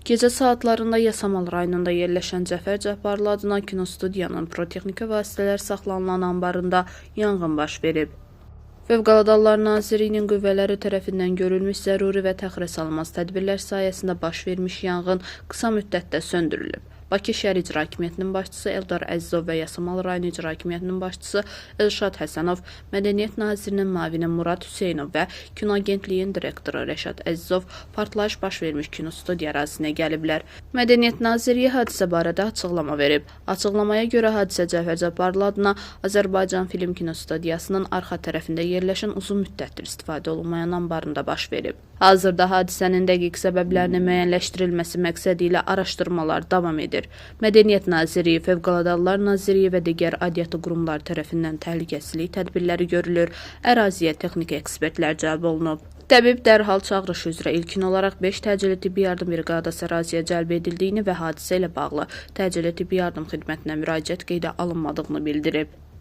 Gecə saatlarında Yasamal rayonunda yerləşən Cəfər Cabbarlı adına kinostudiyanın pirotexniki vasitələr saxlanılan anbarında yanğın baş verib. Fövqəladə Hallar Nazirliyinin qüvvələri tərəfindən görülmüş zəruri və təxirəsalınmaz tədbirlər sayəsində baş vermiş yanğın qısa müddətdə söndürülüb. Bakı şəhər İcra Hakimiyyətinin başçısı Eldar Əzizov və Yasamal rayon İcra Hakimiyyətinin başçısı Elşad Həsənov, Mədəniyyət Nazirinin müavini Murad Hüseynov və Kino Agentliyin direktoru Rəşad Əzizov partlayış baş vermiş kinostudiya ərazisinə gəliblər. Mədəniyyət Nazirliyi hadisə barədə açıqlama verib. Açıqlamaya görə hadisə Cəfər Cabbarlı adına Azərbaycan Film Kinostudiyasının arxa tərəfində yerləşən uzun müddətdir istifadə olunmayan anbarında baş verib. Hazırda hadisənin dəqiq səbəblərinin müəyyənləşdirilməsi məqsədi ilə araşdırmalar davam edir. Mədəniyyət Nazirliyi, Fövqəladə Hallar Nazirliyi və digər aidiyyatı qurumlar tərəfindən təhlükəsizlik tədbirləri görülür, əraziyə texniki ekspertlər cəlb olunub. Təbib dərhal çağırış üzrə ilkin olaraq 5 təcili tibbi yardım briqadası əraziyə cəlb edildiyini və hadisə ilə bağlı təcili tibbi yardım xidmətinə müraciət qeydə alınmadığını bildirib.